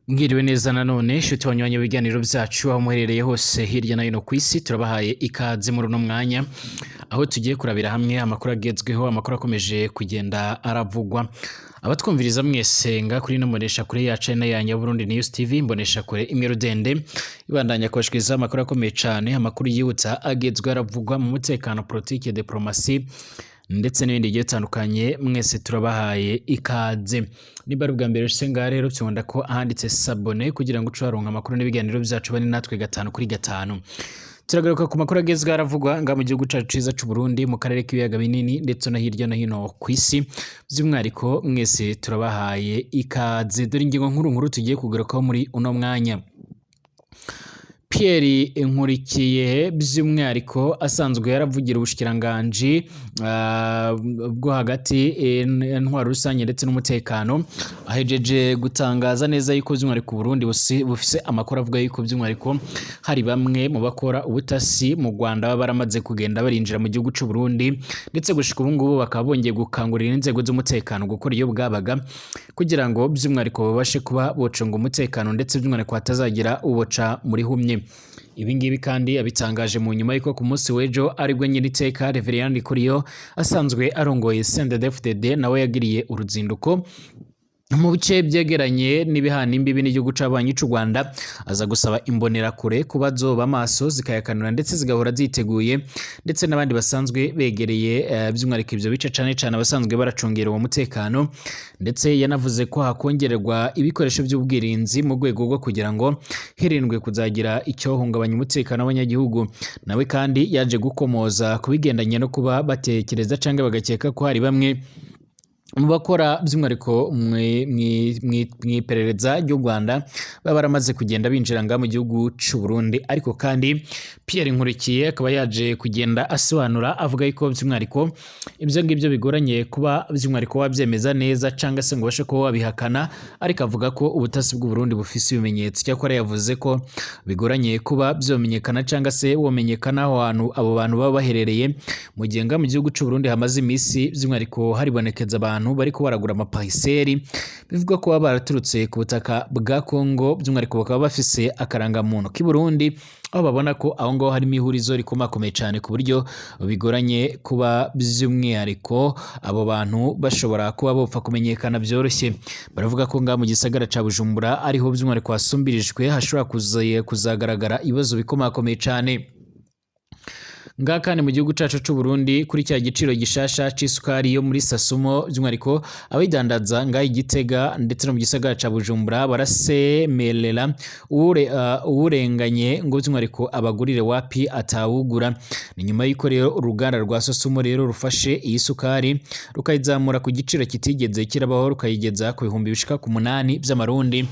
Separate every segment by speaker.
Speaker 1: Mwiriwe neza nanone shuti wanywanyi ibiganiro byacu aho muherereye hose hirya no hino ku isi, turabahaye ikaze muri uno mwanya aho tugiye kurabira hamwe amakuru agezweho, amakuru akomeje kugenda aravugwa. Abatwumviriza mwese nga kuri ino mbonesha kure yacu ari nayo ya Burundi News TV, mbonesha kure imwe rudende ibandanya kubashikiriza amakuru akomeye cane, amakuru yibutsa agezweho aravugwa mu mutekano, politike, diplomasi ndetse n'ibindi bigiye bitandukanye. Mwese turabahaye ikaze. Niba ari ubwa mbere ushitse ngaha rero, byibonda ko ahanditse s'abonner kugira ngo uce waronka amakuru n'ibiganiro byacu bane natwe gatanu kuri gatanu. Turagaruka ku makuru agezweho aravugwa nga mu gihugu cacu ciza c'u Burundi, mu karere k'ibiyaga binini ndetse no hirya no hino ku isi. By'umwihariko mwese turabahaye ikaze. Dore ingingo nkuru nkuru tugiye kugarukaho muri uno mwanya. Pierre Nkurikiye, by'umwihariko asanzwe yaravugira ubushikiranganji bwo hagati, intwaro rusange ndetse n'umutekano, ahejeje gutangaza neza yuko by'umwihariko Burundi bufise amakuru avuga yuko by'umwihariko hari bamwe mu bakora ubutasi mu Rwanda baba baramaze kugenda barinjira mu gihugu c'u Burundi, ndetse gushika ubu ngubu bakaba bongeye gukangurira inzego z'umutekano gukora iyo bwabaga kugira ngo by'umwihariko babashe kuba bocunga umutekano, ndetse by'umwihariko hatazagira uboca muri humye. Ibi ngibi kandi abitangaje mu nyuma y'uko ku munsi w'ejo aribwo nyiriteka Reverien Ndikuriyo asanzwe arongoye CNDD-FDD nawe yagiriye uruzinduko mu bice byegeranye n'ibihana imbibi n'igihugu c'abanyi c'u Rwanda, aza gusaba imbonerakure kuba zoba amaso, zikayakanura ndetse zigahora ziteguye, ndetse n'abandi basanzwe begereye by'umwihariko ivyo bice, cane cane abasanzwe baracungera uwo mutekano. Ndetse yanavuze ko hakongererwa ibikoresho by'ubwirinzi mu rwego rwo kugira ngo hirindwe kuzagira icyohungabanya umutekano w'abanyagihugu. Nawe kandi yaje gukomoza ku bigendanye no kuba batekereza canke bagakeka ko hari bamwe mu bakora by'umwihariko mw'iperereza ry'u Rwanda baba baramaze kugenda binjira ngaha mu gihugu c'u Burundi. Ariko kandi Pierre Nkurikiye akaba yaje kugenda asobanura avuga yuko by'umwihariko ibyo ngibyo bigoranye kuba by'umwihariko wabyemeza neza cyangwa se ngo ubashe kuba wabihakana, ariko avuga ko ubutasi bw'u Burundi bufise ibimenyetso. Cyakora yavuze ko bigoranye kuba byomenyekana cyangwa se womenyekana aho hantu abo bantu baba baherereye, mu gihe ngaha mu gihugu c'u Burundi hamaze iminsi by'umwihariko haribonekeza abantu bariko baragura amapariseri bivugwa ko baba baraturutse ku butaka bwa Kongo, by'umwihariko bakaba bafise akarangamuntu k'i Burundi, aho babona ko aho ngaho harimo ihurizo rikomakomeye cyane ku buryo bigoranye kuba by'umwihariko abo bantu bashobora kuba bopfa kumenyekana byoroshye. Baravuga ko ngaha mu gisagara ca Bujumbura ariho by'umwihariko hasumbirijwe hashobora kuzagaragara ibibazo bikomakomeye cyane. Ngaha kandi mu gihugu cacu c'u Burundi, kuri cya giciro gishasha c'isukari yo muri Sasumo, by'umwihariko abayidandaza ngaha i Gitega ndetse no mu gisagara ca Bujumbura barasemerera uwurenganye ngo by'umwihariko abagurire, wapi, atawugura. Ni nyuma y'uko rero uruganda rwa Sosumo rero rufashe iyi sukari rukayizamura ku giciro kitigeze kirabaho, rukayigeza ku bihumbi bishika ku 8 by'amarundi.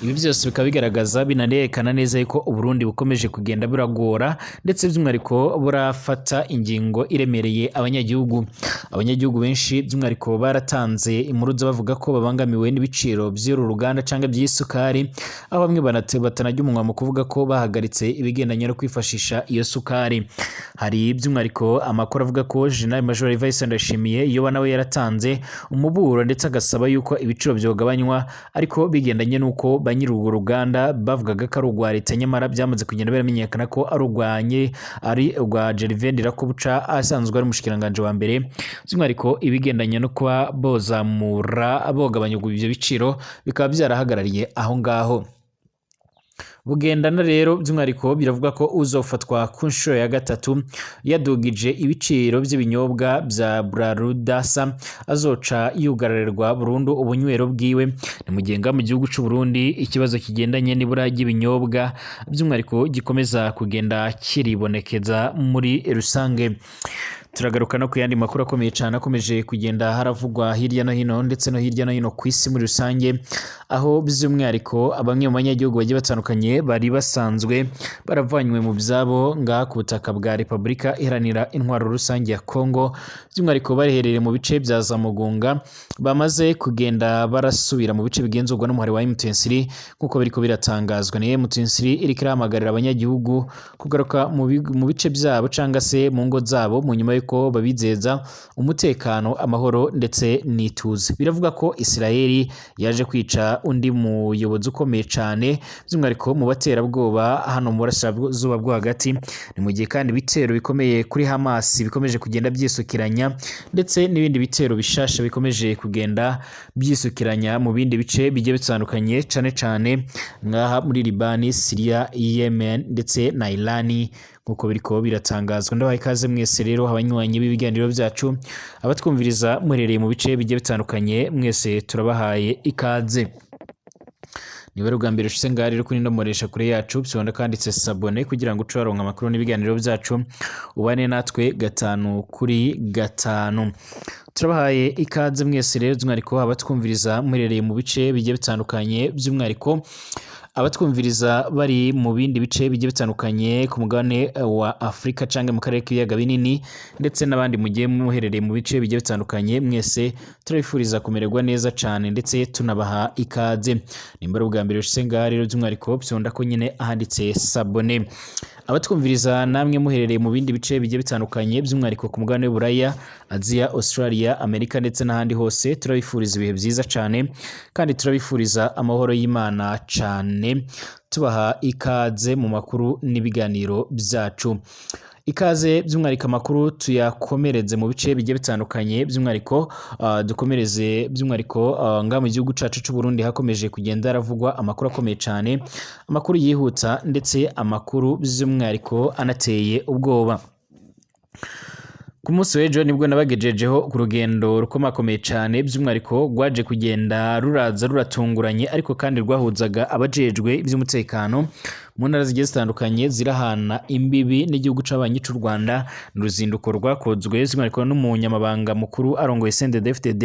Speaker 1: Ibi byose bikaba bigaragaza binarerekana neza yuko Uburundi bukomeje kugenda buragora, ndetse by'umwihariko burafata ingingo iremereye abanyagihugu. Abanyagihugu benshi by'umwihariko baratanze impuruza bavuga ko babangamiwe n'ibiciro by'uru ruganda cyangwa by'isukari, aho bamwe batanajya umunwa mu kuvuga ko bahagaritse ibigendanye no kwifashisha iyo sukari. Hari by'umwihariko amakuru avuga ko General Major Evariste Ndayishimiye yoba nawe yaratanze umuburo ndetse agasaba yuko ibiciro byogabanywa, ariko bigendanye n'uko ba nyiri urwo ruganda bavugaga ko ari urwa leta, nyamara byamaze kugenda biramenyekana ko ari urwa ari urwa Gervais Ndirakobuca asanzwe ari umushikiranganji wa mbere. By'umwihariko ibigendanye no kuba bozamura, bogabanya ibyo biciro bikaba byarahagarariye aho ngaho. Bugendana rero by'umwihariko biravuga ko uzofatwa ku nshuro ya gatatu yadugije ibiciro by'ibinyobwa bya Brarudasa azoca yugararirwa burundu ubunywero bwiwe. Ni mu gihe mu gihugu c'u Burundi ikibazo kigendanye n'ibura ry'ibinyobwa by'umwihariko gikomeza kugenda kiribonekeza muri rusange. Turagaruka no ku yandi makuru akomeye cyane akomeje kugenda haravugwa hirya no hino ndetse no hirya no hino ku isi muri rusange, aho by'umwihariko bamwe mu banyagihugu bagiye batandukanye bari basanzwe baravanywe mu byabo ngaha ku butaka bwa Repubulika Iharanira Intwaro Rusange ya Kongo, by'umwihariko baherereye mu bice bya za Mugunga, bamaze kugenda barasubira mu bice bigenzurwa n'umuhari wa M23, nk'uko biriko biratangazwa. Ni M23 iriko irahamagarira abanyagihugu kugaruka mu bice byabo cyangwa se mu ngo zabo mu nyuma. ko babizeza umutekano, amahoro ndetse n'ituze. Biravuga ko Israeli yaje kwica undi muyobozi ukomeye cane, by'umwihariko mu baterabwoba hano mu burasirazuba bwo hagati. Ni mu gihe kandi ibitero bikomeye kuri Hamas bikomeje kugenda byisukiranya, ndetse n'ibindi bitero bishasha bikomeje kugenda byisukiranya mu bindi bice bigiye bitandukanye, cane cane ngaha muri Libani, Syria, Yemen ndetse na Irani, nkuko biriko biratangazwa. Ndabaha ikaze mwese rero, abanywanyi b'ibiganiro byacu, abatwumviriza muherereye mu bice bigiye bitandukanye, mwese turabahaye ikaze. Niba ari ubwa mbere ushitse ngaha rero kuri ino mbonesha kure yacu, byonda kanditse s'abonner kugira ngo uce waronka amakuru n'ibiganiro byacu, ubane natwe gatanu kuri gatanu. Turabahaye ikaze mwese rero, by'umwihariko abatwumviriza muherereye mu bice bigiye bitandukanye, by'umwihariko abatwumviriza bari mu bindi bice bigiye bitandukanye ku mugabane wa Afurika cyangwa mu karere k'ibiyaga binini, ndetse n'abandi mugiye muherereye mu bice bigiye bitandukanye, mwese turabifuriza kumererwa neza cyane ndetse tunabaha ikaze. Nimba ari ubwa mbere ushitse ngaha rero, by'umwihariko byonda ko nyine ahanditse s'abonner. Abatwumviriza namwe muherereye mu bindi bice bigiye bitandukanye, by'umwihariko ku mugabane w'Uburaya, Aziya, Australia, Amerika ndetse n'ahandi hose, turabifuriza ibihe byiza cyane kandi turabifuriza amahoro y'Imana cyane, tubaha ikaze mu makuru n'ibiganiro byacu. Ikaze by'umwihariko, amakuru tuyakomereze mu bice bigiye bitandukanye, by'umwihariko dukomereze by'umwihariko nga mu gihugu cacu c'u Burundi. Hakomeje kugenda haravugwa amakuru akomeye cyane, amakuru yihuta ndetse amakuru by'umwihariko anateye ubwoba. Ku munsi w'ejo nibwo nabagejejeho ku rugendo rukomakomeye cyane, by'umwihariko rwaje kugenda ruraza ruratunguranye, ariko kandi rwahuzaga abajejwe iby'umutekano mu ntara zigiye zitandukanye zirahana imbibi n'igihugu c'abanyi c'u Rwanda. Ni uruzinduko rwakozwe by'umwihariko n'umunyamabanga mukuru arongoye CNDD-FDD,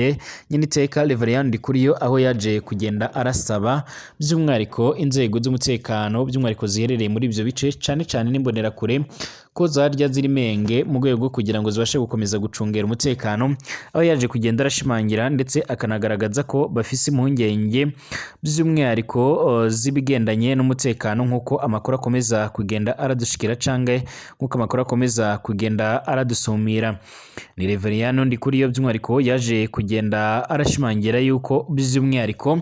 Speaker 1: Nyeniteka Reverien Ndikuriyo, aho yaje kugenda arasaba by'umwihariko inzego z'umutekano, by'umwihariko ziherereye muri ibyo bice, cane cane n'imbonerakure, ko zarya ziri menge mu rwego rwo kugira ngo zibashe gukomeza gucungera umutekano, aho yaje kugenda arashimangira ndetse akanagaragaza ko bafise impungenge by'umwihariko z'ibigendanye n'umutekano, nk'uko amakuru akomeza kugenda aradushikira canke nk'uko amakuru akomeza kugenda aradusumira. Ni Reverien Ndikuriyo by'umwihariko yaje kugenda arashimangira yuko by'umwihariko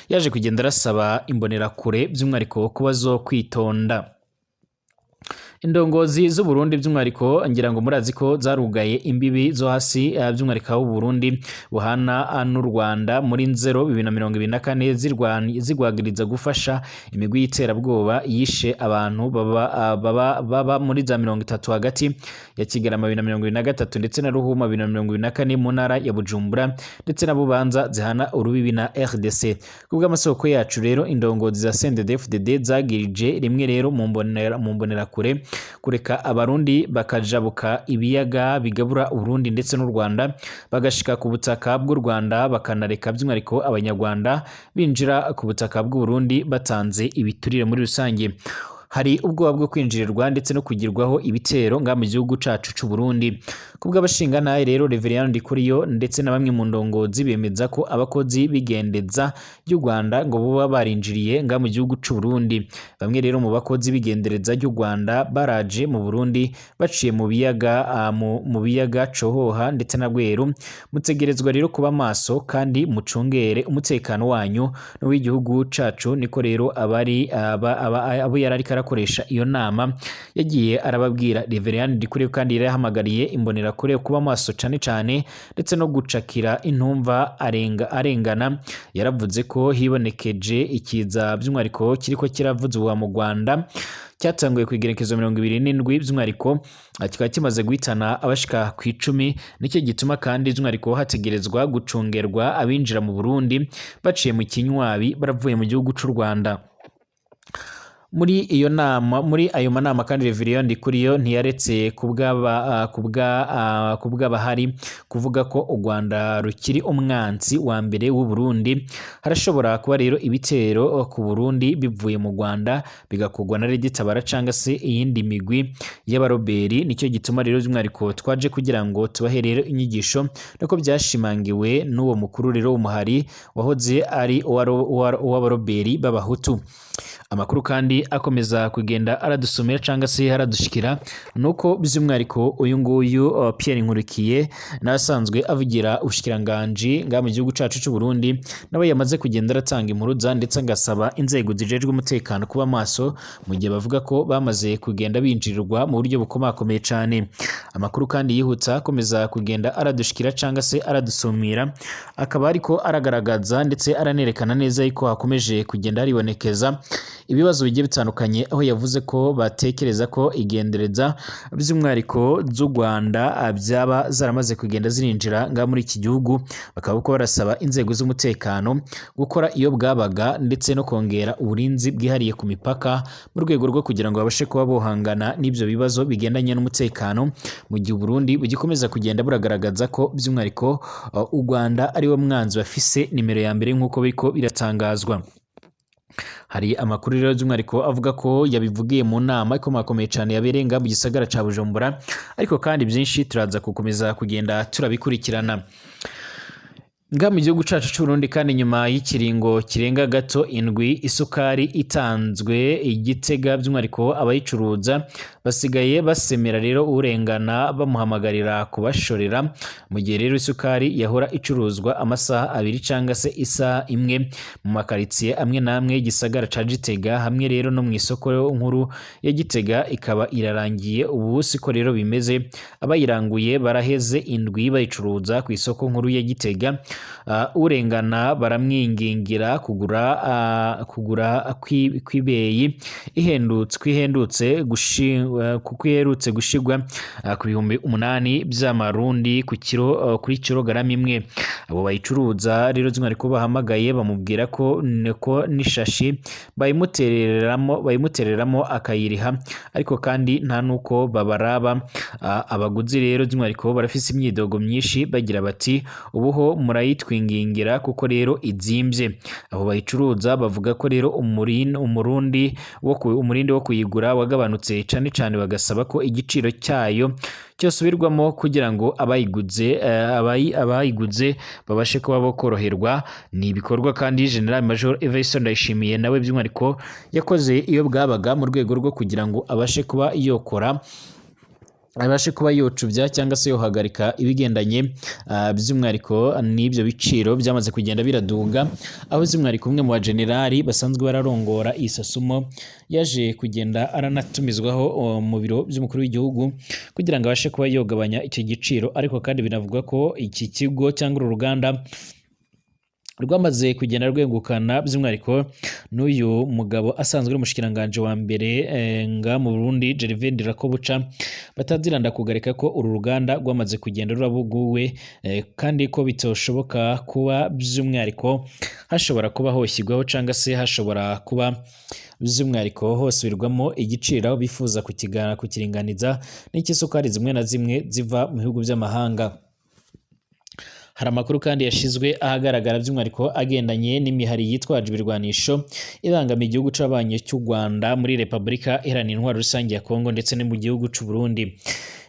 Speaker 1: yaje kugenda arasaba imbonerakure by'umwihariko kuba zo kwitonda. Indongozi z'u Burundi by'umwihariko, ngira ngo murazi ko zarugaye imbibi zo hasi, by'umwihariko aho Burundi buhana n'u Rwanda, muri Nzero 2024, zigwagiriza gufasha imigwi y'iterabwoba yishe abantu baba muri za 30 hagati ya Kigarama 2023 ndetse na Ruhuma 2024 mu ntara ya Bujumbura ndetse na Bubanza zihana urubibi na RDC. Kubw'amasoko yacu rero, indongozi za CNDD-FDD zagirije rimwe rero mu mbonerakure kureka Abarundi bakajabuka ibiyaga bigabura Uburundi ndetse n'u Rwanda, bagashika ku butaka bw'u Rwanda, bakanareka by'umwihariko Abanyarwanda binjira ku butaka bw'u Burundi batanze ibiturire. Muri rusange hari ubwoba bwo kwinjirirwa ndetse no kugirwaho ibitero nga mu gihugu cacu c'u Burundi. Kubw'abashingantahe rero Reverien Ndikuriyo ndetse na bamwe mu ndongozi, bemeza ko abakozi b'igendeza ry'u Rwanda ngo boba barinjiriye nga mu gihugu c'u Burundi. Bamwe rero mu bakozi b'igendereza ry'u Rwanda baraje mu Burundi baciye mu biyaga, mu biyaga Cohoha ndetse na Rweru. Mutegerezwa rero kuba maso kandi mucungere umutekano wanyu n'uw'igihugu cacu, niko rero abari abo yari ariko arakoresha iyo nama yagiye arababwira. Reverien Ndikuriyo kandi yari yahamagariye imbonerakure kuba maso cane cane ndetse no gucakira intumva arenga arengana. Yaravuze ko hibonekeje ikiza by'umwihariko kiriko kiravuzwa mu Rwanda, cyatanguye ku igerekezo 27, by'umwihariko kikaba kimaze guhitana abashika ku 10. Nicyo gituma kandi by'umwihariko hategerezwa gucungerwa abinjira mu Burundi baciye mu Kinywabi baravuye mu gihugu c'u Rwanda. Muri iyo nama, muri ayo manama kandi, Reverien Ndikuriyo ntiyaretse kubw'abahari kuvuga ko u Rwanda rukiri umwansi wa mbere w'u Burundi. Harashobora kuba rero ibitero ku Burundi bivuye mu Rwanda, bigakorwa na RED-Tabara cyangwa se iyindi migwi y'abaroberi. Nicyo gituma rero by'umwihariko twaje kugira ngo tubahe rero inyigisho, nuko byashimangiwe n'uwo mukuru rero w'umuhari wahoze ari uw'abaroberi b'Abahutu. Amakuru kandi akomeza kugenda aradusomera cyangwa se aradushikira nuko by'umwihariko uyu nguyu Pierre Nkurikiye n'asanzwe avugira ubushikiranganji ngaha mu gihugu cacu c'u Burundi, nawe yamaze kugenda aratanga impuruza ndetse agasaba inzego zijejwe umutekano kuba maso mu gihe bavuga ko bamaze kugenda binjirirwa mu buryo bukomakomeye cane. Amakuru kandi yihutsa akomeza kugenda aradushikira cyangwa se aradusumira akaba ariko aragaragaza ndetse aranerekana neza yuko hakomeje kugenda haribonekeza ibibazo bigiye bitandukanye, aho yavuze ko batekereza ko igendereza by'umwihariko z'u Rwanda byaba zaramaze kugenda zirinjira ngaha muri iki gihugu, bakaba ko barasaba inzego z'umutekano gukora iyo bwabaga ndetse no kongera uburinzi bwihariye ku mipaka mu rwego rwo kugira ngo babashe kuba bohangana n'ibyo bibazo bigendanye n'umutekano, mu gihe Burundi bugikomeza kugenda buragaragaza ko by'umwihariko u Rwanda ari wo mwanzi bafise nimero ya mbere nk'uko biriko biratangazwa. Hari amakuru rero by'umwihariko avuga ko yabivugiye mu nama ikomakomeye cyane yabereye ngaha mu gisagara ca Bujumbura, ariko kandi byinshi turaza gukomeza kugenda turabikurikirana. Ngaha mu gihugu cacu c'u Burundi kandi, nyuma y'ikiringo kirenga gato indwi isukari itanzwe i Gitega, by'umwihariko abayicuruza basigaye basemera rero urengana bamuhamagarira kubashorera, mu gihe rero isukari yahora icuruzwa amasaha 2 cyangwa se isaha 1 mu makaritsiye amwe n'amwe y'igisagara ca Gitega, hamwe rero no mu isoko nkuru ya Gitega ikaba irarangiye. Ubu siko rero bimeze, abayiranguye baraheze indwi bayicuruza ku isoko nkuru ya Gitega. Urengana baramwingingira kugura kw'ibeyi ihendutse kwihendutse kuko iherutse gushigwa ku 8000 by'amarundi ku kiro, kuri kilogarama imwe. Abo bayicuruza rero by'umwihariko bahamagaye bamubwira ko niko n'ishashi bayimutereramo akayiriha, ariko kandi nta nuko babaraba. Abaguzi rero by'umwihariko barafise imyidogo myinshi, bagira bati: "Ubuho murayitwingingira kuko rero izimbye." Abo bayicuruza bavuga ko rero umurindi wo kuyigura wagabanutse cane cane, bagasaba ko igiciro cyayo cyosubirwamo kugira ngo abayiguze babashe kuba bo koroherwa. Ni ibikorwa kandi General Major Evariste Ndayishimiye nawe by'umwihariko yakoze iyo bwabaga mu rwego rwo kugira ngo abashe kuba yokora, abashe kuba yocubya cyangwa se yohagarika ibigendanye by'umwihariko n'ibyo biciro byamaze kugenda biraduga, aho by'umwihariko umwe mu bajenerali basanzwe bararongora iyi Sasumo yaje kugenda aranatumizwaho mu biro by'umukuru w'igihugu kugira ngo abashe kuba yogabanya icyo giciro. Ariko kandi binavuga ko iki kigo cyangwa uru ruganda rwamaze kugenda rwegukana by'umwihariko n'uyu mugabo asanzwe ari umushikiranganji wa mbere nga mu Burundi, Gervais Ndirakobuca, bataziranda kugarika ko uru ruganda rwamaze kugenda rurabuguwe, kandi ko bitoshoboka kuba by'umwihariko hashobora kuba hoshyirwaho cyangwa se hashobora kuba by'umwihariko hosubirwamo igiciro aho bifuza kukiringaniza n'icy'isukari zimwe na zimwe ziva mu bihugu by'amahanga. Hari amakuru kandi yashizwe ahagaragara by'umwihariko agendanye n'imihari yitwaje ibirwanisho ibangamiye igihugu c'abanyi cy'u Rwanda muri Repubulika Iharanira Intwaro Rusange ya Kongo ndetse no mu gihugu c'u Burundi.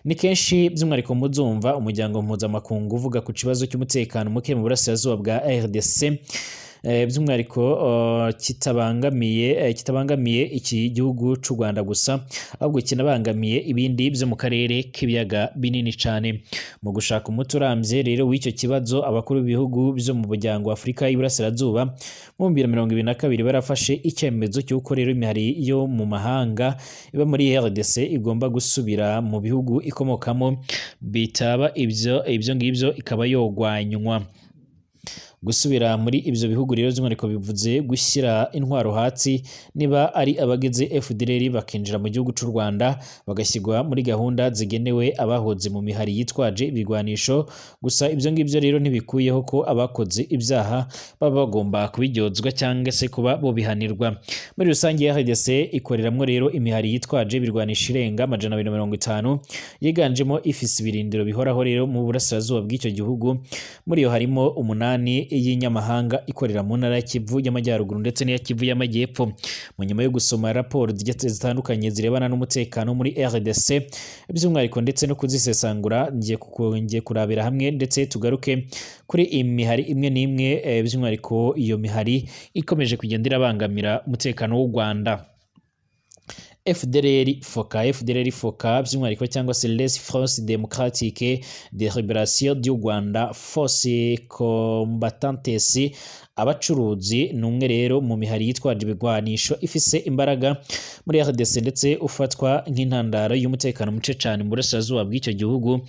Speaker 1: Ni kenshi by'umwihariko muzumva umuryango mpuzamakungu uvuga ku kibazo cy'umutekano muke mu burasirazuba bwa RDC, by'umwihariko kitabangamiye iki gihugu c'u Rwanda gusa, ahubwo kinabangamiye ibindi byo mu karere k'ibiyaga binini cyane. Mu gushaka umuti urambye rero w'icyo kibazo, abakuru b'ibihugu byo mu muryango wa Afurika y'Iburasirazuba mu 2022 barafashe icyemezo cy'uko rero imihari yo mu mahanga iba muri RDC igomba gusubira mu bihugu ikomokamo, bitaba ibyo ngibyo ikaba yogwanywa. Gusubira muri ibyo bihugu rero by'umwihariko bivuze gushyira intwaro hasi, niba ari abagize FDLR bakinjira mu gihugu cy'u Rwanda bagashyirwa muri gahunda zigenewe abahoze mu mihari yitwaje ibigwanisho. Gusa ibyo ngibyo rero ntibikuyeho ko abakoze ibyaha baba bagomba kubiryozwa cyangwa se kuba bobihanirwa. Muri rusange RDC ikoreramwo rero imihari yitwaje ibirwanisho irenga 250, yiganjemo ifise ibirindiro bihoraho rero mu burasirazuba bw'icyo gihugu. Muri iyo harimo 8. y'inyamahanga ikorera mu ntara ya Kivu y'Amajyaruguru ndetse n'iya Kivu y'Amajyepfo. Mu nyuma yo gusoma raporo zigiye zitandukanye zirebana n'umutekano muri RDC by'umwihariko ndetse no kuzisesangura, ngiye kurabira hamwe ndetse tugaruke kuri imihari imwe n'imwe, by'umwihariko iyo mihari ikomeje kugenda irabangamira umutekano w'u Rwanda. FDLR FOCA, FDLR FOCA by'umwihariko, cyangwa se Les Forces Démocratiques de Libération du Rwanda, Force Combattantes abacuruzi, ni umwe rero mu mihari yitwaje ibigwanisho ifise imbaraga muri RDC, ndetse ufatwa nk'intandaro y'umutekano muce cyane mu burasirazuba bw'icyo gihugu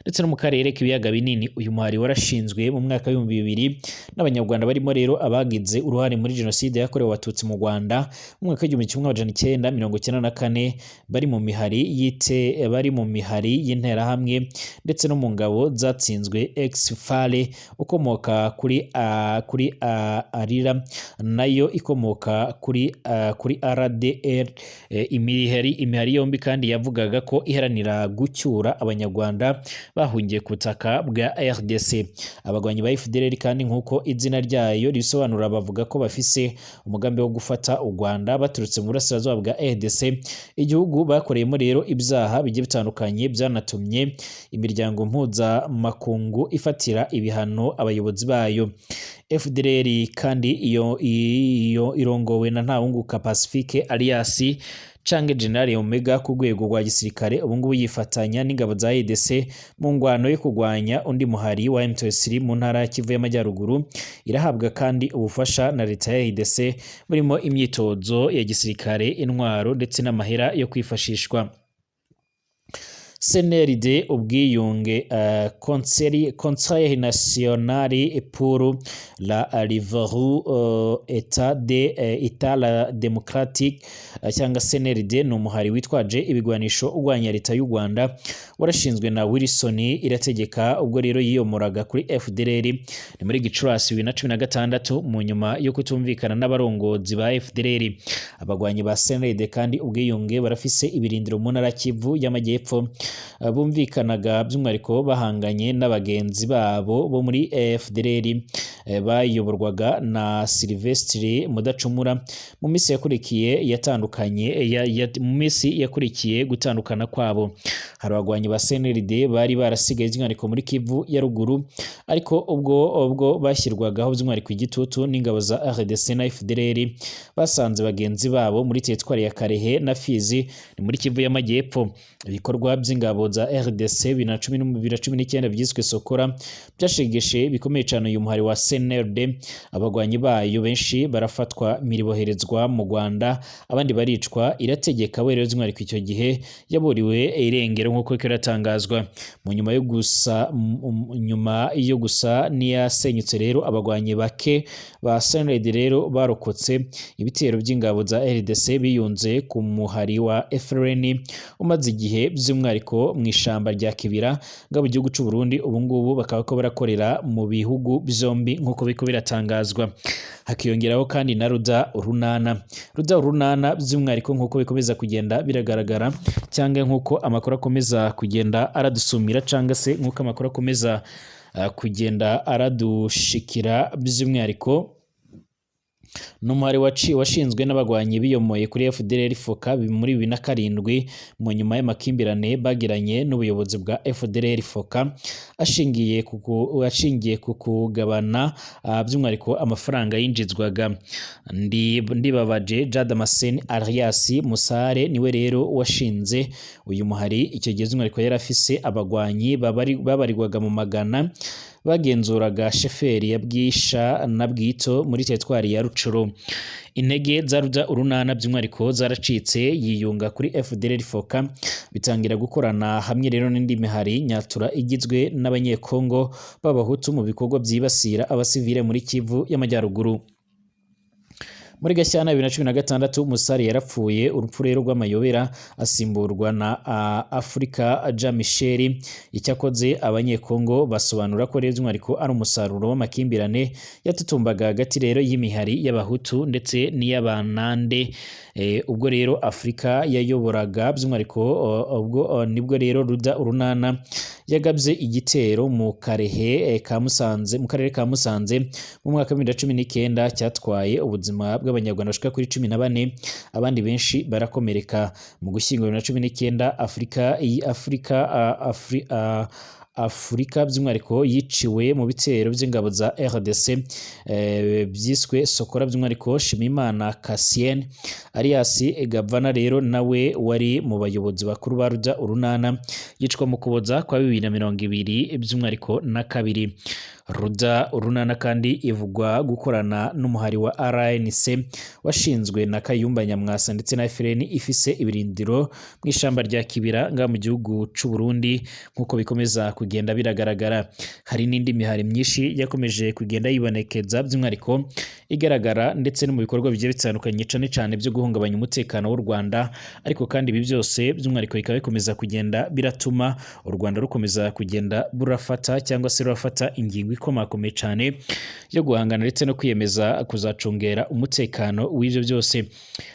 Speaker 1: ndetse no mu karere k'ibiyaga binini. Uyu muhari warashinzwe mu mwaka w'2000 n'Abanyarwanda barimo rero abagize uruhare muri jenoside yakorewe Abatutsi mu Rwanda mu mwaka w'1994, bari mu mihari y'Interahamwe ndetse no mu ngabo zatsinzwe ex-FAR, ukomoka kuri ARIRA, nayo ikomoka kuri RDR. Imihari yombi kandi yavugaga ko iharanira gucyura Abanyarwanda bahungiye ku butaka bwa RDC. Abagwanyi ba FDLR kandi, nk'uko izina ryayo ribisobanura, bavuga ko bafise umugambi wo gufata u Rwanda baturutse mu burasirazuba bwa RDC, igihugu bakoreyemo rero ibyaha bigiye bitandukanye byanatumye imiryango mpuzamakungu ifatira ibihano abayobozi bayo. FDLR kandi iyo irongowe na Ntawunguka Pacifique alias canke General Omega ku rwego rwa gisirikare. Ubu ngubu yifatanya n'ingabo za ADC mu ngwano yo kurwanya undi muhari wa M23 mu ntara ya Kivu y'Amajyaruguru. Irahabwa kandi ubufasha na leta ya RDC burimo imyitozo ya gisirikare, intwaro ndetse n'amahera yo kwifashishwa. CNRD ubwiyunge, Conseil National pour la Révolution État de État la démocratique, cyangwa CNRD, ni umuhari witwaje ibigwanisho urwanya leta y'u Rwanda, warashinzwe na Wilson Irategeka ubwo rero yiyomoraga kuri FDLR. Ni muri Gicurasi 2016, mu nyuma yo kutumvikana n'abarongozi ba FDLR. Abagwanyi ba CNRD kandi ubwiyunge barafise ibirindiro mu ntara Kivu y'Amajyepfo. Bumvikanaga by'umwihariko bahanganye n'abagenzi babo bo muri FDLR bayoborwaga na Sylvestre Mudacumura mu minsi yakurikiye yatandukanye mu minsi yakurikiye gutandukana kwabo. Hari abagwanyi ba CNRD bari barasigaye by'umwihariko muri Kivu ya ruguru, ariko ubwo bashyirwagaho by'umwihariko igitutu n'ingabo za RDC na FDLR, basanze bagenzi babo muri teritwari ya Karehe na Fizi, ni muri Kivu y'Amajyepfo. Ibikorwa by'ingabo za RDC 2019 byiswe Sokora byashegeshe bikomeye cyane uyu muhari wa CNRD. Abagwanyi bayo benshi barafatwa miriboherezwa mu Rwanda, abandi baricwa. Irategeka we rero by'umwihariko icyo gihe yaburiwe irengero, nk'uko kiratangazwa. Mu nyuma yo gusa n'iyasenyutse rero, abagwanyi bake ba CNRD rero barokotse ibitero by'ingabo za RDC biyunze ku muhari wa FRN umaze igihe by'umwihariko mu ishamba rya Kibira ngabo igihugu cy'u Burundi. Ubu ngubu bakaba ko barakorera mu bihugu byombi, nk'uko biriko biratangazwa. Hakiyongeraho kandi na Ruda Urunana. Ruda Urunana by'umwihariko, nk'uko bikomeza kugenda biragaragara, cyangwa nk'uko amakuru akomeza kugenda aradusumira, cyangwa se nk'uko amakuru akomeza kugenda aradushikira, by'umwihariko ni umuhari washinzwe n'abagwanyi biyomoye kuri FDLR FOCA muri 2007, mu nyuma y'amakimbirane bagiranye n'ubuyobozi bwa FDLR FOCA ashingiye ku kugabana by'umwihariko amafaranga yinjizwaga. Ndibabaje Jean Damascene alias Musare niwe rero washinze uyu muhari. Icyo gihe by'umwihariko yari afise abagwanyi babarirwaga mu magana, bagenzuraga sheferi ya Bwisha na Bwito muri teritwari ya Rucuru. Intege za Ruda Urunana by'umwihariko zaracitse, yiyunga kuri FDLR FOCA, bitangira gukorana hamwe rero n'indi mihari Nyatura igizwe n'Abanyekongo b'Abahutu mu bikorwa byibasira abasivile muri Kivu y'Amajyaruguru. Muri Gashyantare 2016 Musari yarapfuye urupfu rero rw'amayobera, asimburwa na Afrika Jean Michel. Icyakoze Abanyekongo basobanura ko rero by'umwihariko ari umusaruro w'amakimbirane yatutumbaga hagati rero y'imihari y'Abahutu ndetse n'iy'Abanande. Ubwo rero Afrika yayoboraga by'umwihariko, ubwo nibwo rero Ruda Urunana yagabye igitero mu Karehe ka Musanze, mu karere ka Musanze, mu mwaka wa 2019, cyatwaye ubuzima bw'Abanyarwanda bashika kuri 14, abandi benshi barakomereka. Mu Gushyingo 2019 Afurika iyi Afurika Afri, Afurika by'umwihariko yiciwe mu bitero by'ingabo za RDC byiswe Sokora. By'umwihariko Shimimana Cassien alias Gavana rero nawe wari mu bayobozi bakuru ba Ruda Urunana yicwa mu Kuboza kwa 2022 by'umwihariko na kabiri. Ruda Urunana kandi ivugwa gukorana n'umuhari wa RNC washinzwe na Kayumba Nyamwasa ndetse na FLN, ifise ibirindiro mu ishamba rya Kibira nga mu gihugu c'u Burundi. Nk'uko bikomeza kugenda biragaragara, hari n'indi mihari myinshi yakomeje kugenda yibonekeza, by'umwihariko igaragara ndetse no mu bikorwa bigiye bitandukanye, cane cane byo guhungabanya umutekano w'u Rwanda. Ariko kandi ibi byose by'umwihariko bikaba bikomeza kugenda biratuma u Rwanda rukomeza kugenda burafata cyangwa se rurafata ingingo ikomakomeye cyane yo guhangana ndetse no kwiyemeza kuzacungera umutekano w'ibyo byose.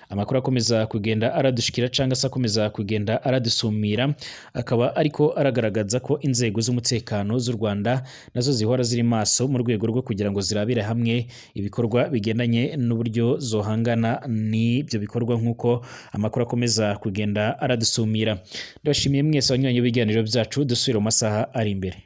Speaker 1: Amakuru akomeza kugenda aradushikira cyangwa se akomeza kugenda aradusumira akaba ariko aragaragaza ko inzego z'umutekano z'u Rwanda nazo zihora ziri maso mu rwego rwo kugira ngo zirabire hamwe ibikorwa bigendanye n'uburyo zohangana n'ibyo bikorwa, nk'uko amakuru akomeza kugenda aradusumira. Ndabashimiye mwese abanywanyi b'ibiganiro byacu, dusubire mu masaha ari imbere.